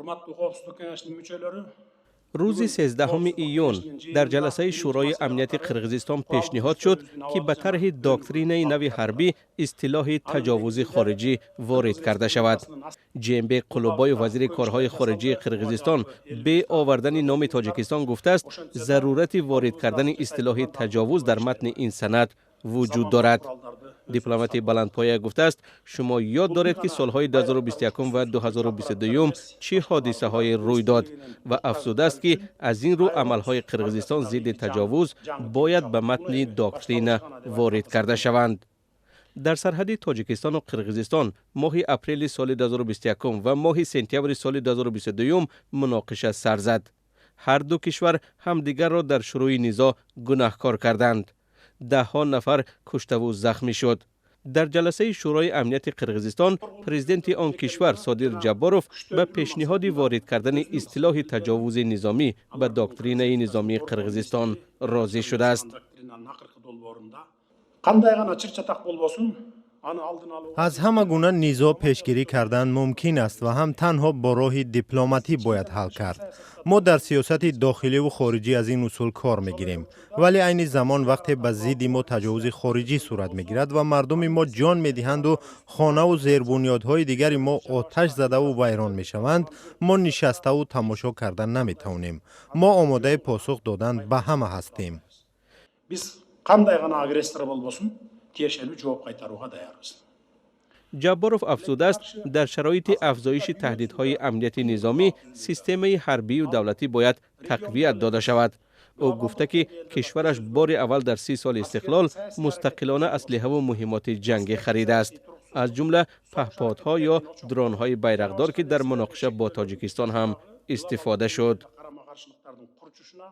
Урматтуу Коопсуздук кеңешинин мүчөлөрү! Рӯзи 13 июн дар ҷаласаи Шӯрои амнияти Қирғизистон пешниҳод шуд, ки ба тарҳи доктринаи нави ҳарбӣ истилоҳи таҷовузи хориҷӣ ворид карда шавад. Жээнбек Кулубоев, вазири корҳои хориҷии Қирғизистон, бе овардани номи Тоҷикистон гуфтааст, зарурати ворид кардани истилоҳи таҷовуз дар матни ин санад вуҷуд дорад. Дипломати баландпоя гуфтааст, шумо ёд доред, ки солҳои 2021 ва 2022 чӣ ҳодисаҳое рӯй дод, ва афзудааст, ки аз ин рӯ амалҳои Қирғизистон зидди таҷовуз бояд ба матни доктрина ворид карда шаванд. Дар сарҳади Тоҷикистону Қирғизистон моҳи апрели соли 2021 ва моҳи сентябри соли 2022 муноқиша сар зад. Ҳар ду кишвар ҳамдигарро дар шурӯи низоъ гунаҳкор карданд. Даҳҳо нафар куштаву захмӣ шуд. Дар ҷаласаи Шӯрои амнияти Қирғизистон президенти он кишвар Содир Ҷабборов ба пешниҳоди ворид кардани истилоҳи таҷовузи низомӣ ба доктринаи низомии Қирғизистон розӣ шудааст. Кандай гана чыр чатак болбосун, аны алдын алуу Аз ҳама гуна низоъ пешгирӣ кардан мумкин аст ва ҳам танҳо бо роҳи дипломатӣ бояд ҳал кард. Мо дар сиёсати дохиливу хориҷӣ аз ин усул кор мегирем, вале айни замон, вақте ба зидди мо таҷовузи хориҷӣ сурат мегирад ва мардуми мо ҷон медиҳанду хонаву зербунёдҳои дигари мо оташ задаву вайрон мешаванд, мо нишаставу тамошо карда наметавонем. Мо омодаи посух додан ба ҳама ҳастем. Биз кандай гана агрессор болбосун, тиешелүү жооп кайтарууга даярбыз. Ҷабборов афзудааст, дар шароити афзоиши таҳдидҳои амнияти низомӣ системаи ҳарбию давлатӣ бояд тақвият дода шавад. Ӯ гуфта, ки кишвараш бори аввал дар 30 соли истиқлол мустақилона аслиҳаву муҳиммоти ҷангӣ харидааст, аз ҷумла паҳподҳо ё дронҳои Байрақдор, ки дар муноқиша бо Тоҷикистон ҳам истифода шуд. Карама каршылыктардын курчушуна.